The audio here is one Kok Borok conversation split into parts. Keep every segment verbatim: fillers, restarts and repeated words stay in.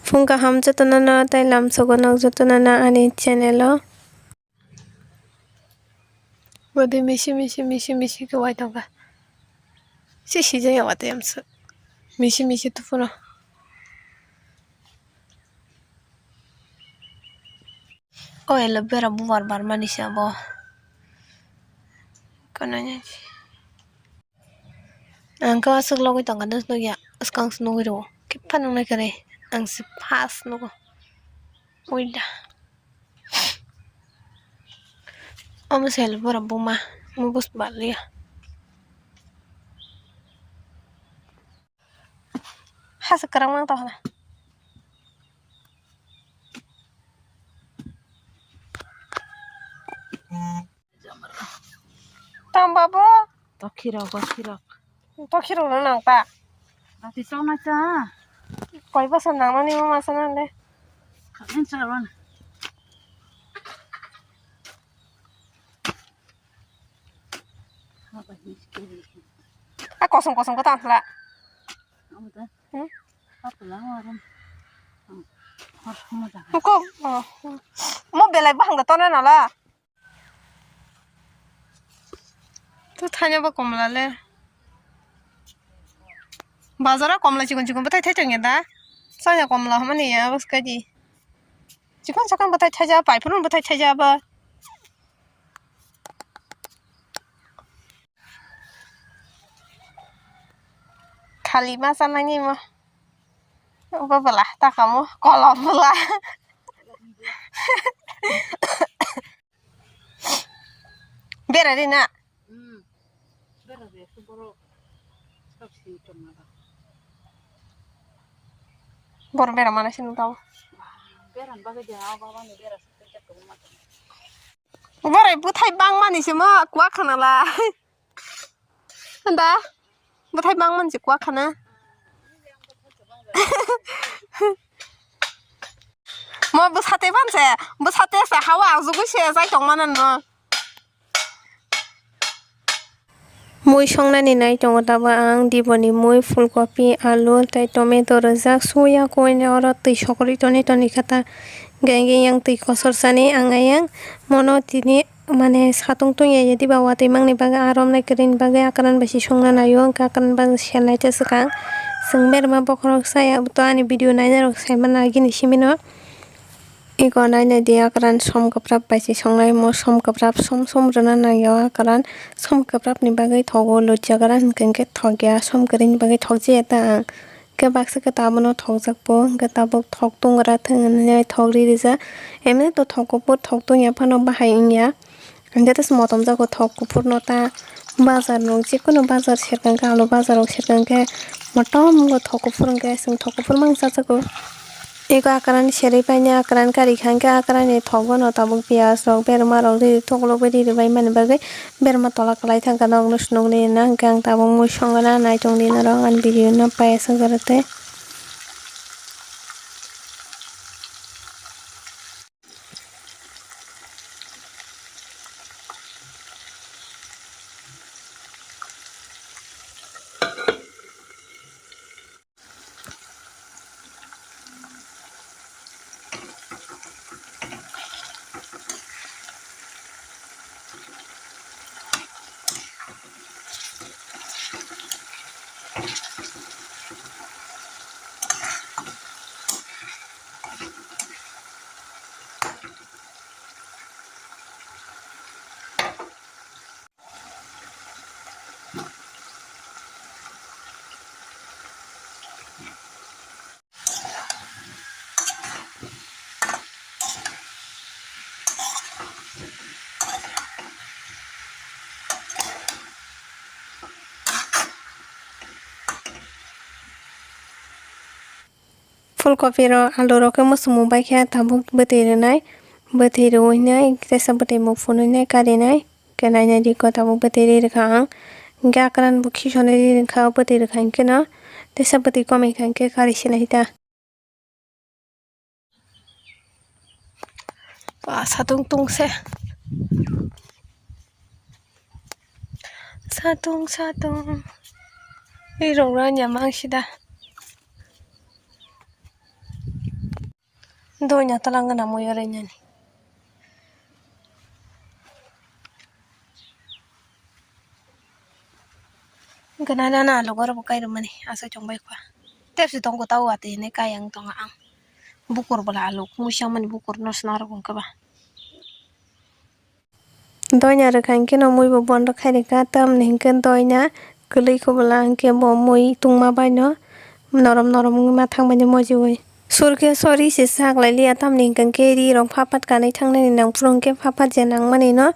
Phung kaham jotono no tei lamsogo nok jotono no ani channel o. Bodi misi misi misi misi khe wai tongkha. Si sijaya watwi amswk. Misi misi tuphuru. O aloe vera bubar barmani se abo. Kono ni. Ang khe aswk logwi tongkha, nukya, swkang se nugwi rwo. Khe phano nai kwrwi. Ang se first nugo. Uida. Omo se aloe vera buma. Mubus baliya. Hasa kwrwng mang tongkha na. Tang babu. Tokhirok, bokhirok. Tokhirok no nang ta. Ati choknai cha. Koi bosor nangmani mo masa nang le. Khanin charon. A kosom kosom ko tang thla. Amo ta. Hmm? Apla waram. Hor hor jaga. Ko, oh. Mo belai bahang da tona nala. To thanya ba komla le. Bazar o komla chikon chikon bwthai thai tong ya da. Chaya komla hamani ya bas kaji. Chikon sakon bwthai thaija, pai phunun bwthai thaija ba. Thali ma sanani mo. Bo bwla ta kamo kolom bwla. Bera ri na. Hmm. Bera ri, borok. Sab si tong na ba. Bor bera mana sini tau. Bera ba ke jawa baba ni bera. Borai bwthai bangmani se ma kwa khana la. Da? Bwthai bangmani se kwa khana. Mo bwsate ban se, bwsate se hawa ajugui se jai tongmana no. Mui songnani nai tongo tabuk ang diboni mui, phulkopi, alu tei tomato rwjak suya koini oro twi sokorwi toni toni kha ta. Hwnkhe yang twi kosorsani ang ayang mono tini mane satung tungya diba watwi mangni bagwi aro romnai kwrwini bagwi akran bai se songna naio, hwnkhe akran bai se selnai ta swkang. Chwng berma bokhorok saya to ani video nainai rok saimano agini simino. Eko nainai di akran som kwprap bai se songnai, mo som kwprap som som rwna nangya o akran, som kwprap ni bagwi thogo lujagran hwnkhe hwnkhe thokya, som kwrwi ni bagwi thokjaya ta ang. Hwnkhe baksa khe ta abono thokjak bo, hwnkhe tabuk thok tung gra thung hinwi thok ri rijak. Emni to thok kuphur thok tungya phano bahai wngya. Hwnkhe tei se motom jago thok kuphurno ta bazar no, jikunu bazar serkang khe, alu bazar rok serkang khe motom wngkha thok kuphur, hwnkhe chwng thok kuphur mang chajago. Eko akrani serwi painai, akrani kari kha, hwnkhe akrani thok bono tabuk piyaj rok, berma rok ri, thoklogwi ri rwbaimani bagwi berma tola kwlai thangkha, nokno se nukliya na, hwnkhe ang tabuk mui songna naitongdi norok ani video no paiya swk jora tei. Phulkopi rok, alu rok khe muchungmung bai khe tabuk bwtwi rwnai, bwtwi rwui nai, tesa bwtwi mung phunui nai, karinai, khe nainai di khe tabuk bwtwi ri rwkha ang, hwnkhe akran bo khisonwi ri rwkha, bwtwi rwkha hwnkhe no tesa bwtwi komikha hwnkhe kari sinai ta. Ba satung tung se. Satung satung. Ri rok ranya mang sida. Doina talangana mui ore nani. Gana nana alu goro bo kairwmani asai tongbai kha. Tepsi tongko tao watwi hinwi kai ang tongo ang. Bukur bwla alu muisa mani bukur no sna rok wngkha ba. Doina rwkha hinkhe no mui bo bondo khai rwkha, tamni hinkhe doina kwlwi khe bwla hinkhe bo mui tungma bai no norom norom wngwi ma thang bai no mojiwi. Sur khe sori se sak lai liya, tamni hinkhe ri rok phat phat kanwi thang nani nang phuru hinkhe phat phat je nang mani no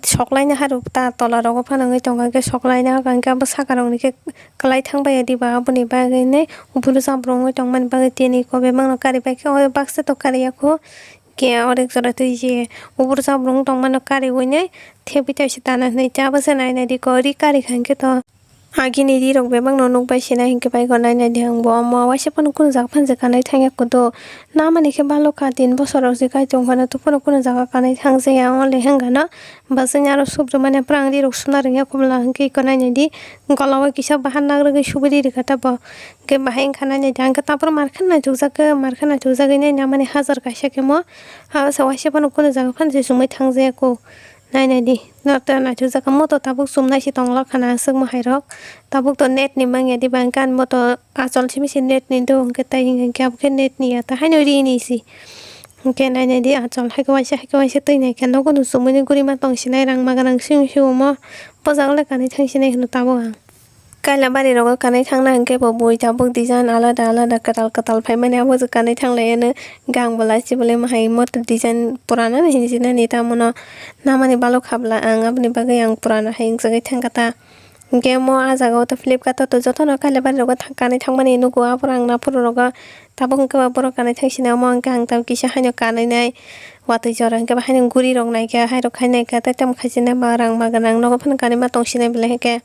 sok lai na harw ta tola rogo phano wngwi tong kha, hinkhe sok lai na hinkhe abo saka rok ni khe kwlai thang bai ya diba, aboni bagwi nai buphuru jabra wngwi tong mani bagwi tini kok bebak no kari bai khe o baksa to kari ya kho. Khe orek jora twi je ubur jabra wng tong mano kariwi nai thebwi tei se tana hinwi cha bwsa nai nai di kori kari kha hinkhe to. Agini ri rok bebak no nuk bai se nai hinkhe bai go nai nai di ang bo omo waisa phano kunu jaga phano je kanai thang ya kudo. Namani khe balo kha tin bosor rok je kai tong phano to phano kunu jaga kanai thang je ya ongle hwnga no bwswk ni aro sub rwmani phwrang ri rok suna rwng ya kubla hinkhe iko nai nai di gola o kisa bahan nak rwgwi subui ri rwkha ta bo. Hwnkhe bahai wngkha nai nai di, ang khe tabuk mar khe naitukjak khe, mar khe naitukjagwi nai namani hajar kaisa khe mo. Abo se waisa phano kunu jaga phano se chumui thangjaya kho. Nai nai di, no to naitukjak kha, moto tabuk chumnai se tongla khana aswk mo hai rok. Tabuk to net ni mangya diba, hwnkhe ani moto achol simi se net ni do, hwnkhe tai hwnkhe abo khe net ni ya, ta haino ri ni se. Hwnkhe nai nai di achol, hai khe waisa, hai khe waisa twi nai khe nogo no chumui ni guri ma tong sinai, rang ma gwnang simi se omo. Bojak le kanwi thang sinai hwno tabuk ang. Kaila bari rogo kanwi thangna hinkhe bo bui tabuk design alada alada kwtal kwtal phaimani, abo je kanwi thanglaiya no gang bo lai chibolai ma hai moto design purana hinwi sinani tamo no namani balok habla ang, aboni bagwi ang purana hai wngchagwi thangkha ta. Hinkhe omo ah jaga o to Flipkart o to jotono kaila bari rogo thang kanwi thangmani nugo, aphuru ang naphuru rogo tabuk hinkhe ba borok kanwi thang sini omo hinkhe ang tamo kisa haino kanwi nai watwi jora hinkhe ba haino guri rok naikha, hai rok khai naikha tei tamo khai sinai ma rang ma gwnang nogo phano kanwi ma tong sinai belai hinkhe.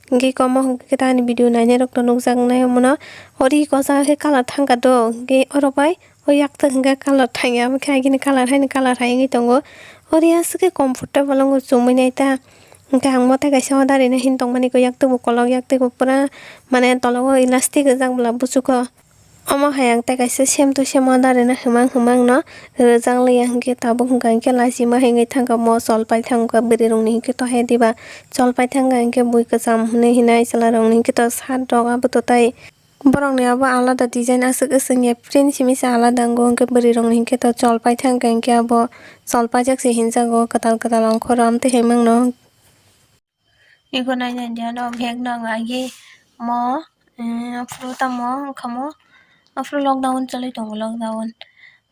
Hingke iko omo hingke ta ani video nainai rok to nukjak nai omono. Ori iko o jaga khe colour thangka do, hingke oro bai o yak tang hingke colour thangya, omo khe agini colour haino colour hai wngwi tongo. Ori aswk khe comfortable wngo chumui nai ta. Hingke ang motai kaisa order rina hin tongmani, iko yak twi bo kolok, yak twi bo pura mane tolok o elastic rijak bwla buchugo. Omo hai ang tei kaisa same to same order rina himang himang no rijak liya, hinkhe tabuk hwnka hinkhe lachima hinwi thangkha, mo chol pai thangkha bwrwi rokni hinkhe to hai diba chol pai thangkha hinkhe bui kwcham hinwi hinai chwla rokni hinkhe to shirt rok abo to tai borokni abo alada design aswk aswk ya print simi se alada wngo, hinkhe bwrwi rokni hinkhe to chol pai thangkha hinkhe abo chol paijak se hinjago kwtal kwtal ongkhoro amtwi hai mangno. Iko nainai di ano bag no ang agi mo, eh, aphuru tamo wngkha mo, aphuru lockdown choli tongo, lockdown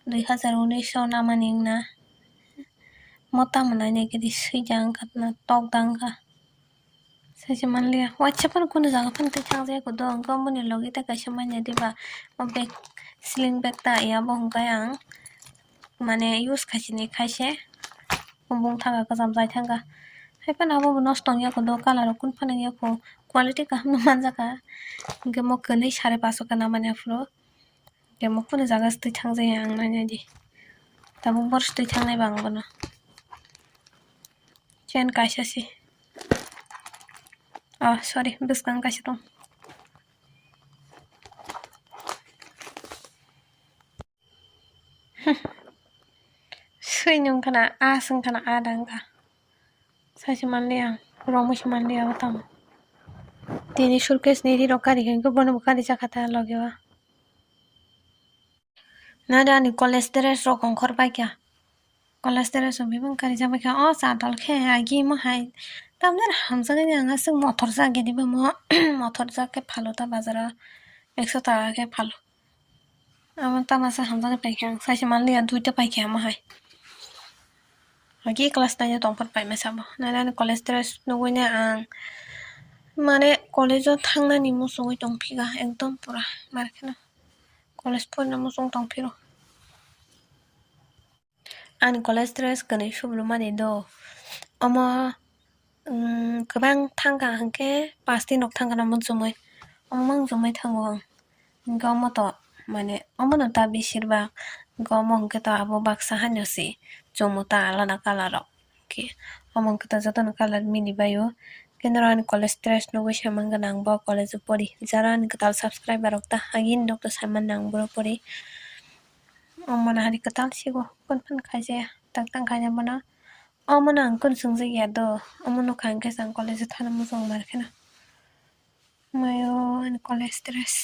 dui hazar unis o namani wngna. Mo tamo nainai khe di swijak wngkha na tokda wngkha. Sachi manliya, waisa phano kunu jaga phano twi thangjaya kudo, wngkha boni logi ta kaisa manya diba, o bag, sling bag ta ya bo hwnkhai ang. Mane use khaisini khaise bumung thangkha, kwcham jai thangkha. Hai phano abo bo nosto wngya kho do, colour rok kun phano wngya kho, quality kaham no manjaka. Hinkhe mo kwnwi sare paso khe namani aphuru. Hinkhe mo kunu jaga se twi thangjaya ang nainai di. Tabuk boro se twi thangnai ba ang bono. Chain kaisa se. Oh, sorry, bwskang kaisa tong. Swi nung khana, a sung khana, a dang kha. Sachi manliya, rongmo se manliya, o tamo. Tini suitcase ni ri rok kari khe, bono bo kari jakha ta logi o. Nare ani college dress rok ongkhor pai kha. College dress rok bebak kari jak pai kha. O chadol khe agi mo hai. Tamjani hamjagani ang aswk mothor jak gini bo mo. Mothor jak khe phalo ta bazar o. Ekso taka khe phalo. Amo tamasa hamjaknai paikha ang, saisa manliya, duita paikha amo hai. Agi class nine o tongphuru paima sabo. Nai nani college dress nugui nai ang. Mane college o thangnani muchungui tongphika ekdom pura. Mar kheno college porina muchung tongphiro. Ani college dress kwnwi subrumani do. Omo, mm, kwbang thangkha hinkhe pasti nok thangkha na muchungwi. Omo muchungwi thango ang. Hinkhe omo to, mane, omono ta beshirbak. Hinkhe omo hinkhe to abo baksa haino se chwngno ta alada colour rok. Hinkhe omo hinkhe to jotono colour mili baio. Hinkhe norok ani college dress nugwi saiman gana ang bo college o pori. Jara ani kwtal subscriber rok ta agini rok to saiman nang boro pori. Omo no hari kwtal sigo, kun phan khaijaya, tak tang khaina bono. Omo no ang kun swngjak ya do, omo nukha hwnkhe chwng college o thana muchung mar kheno. Mayo ani college dress.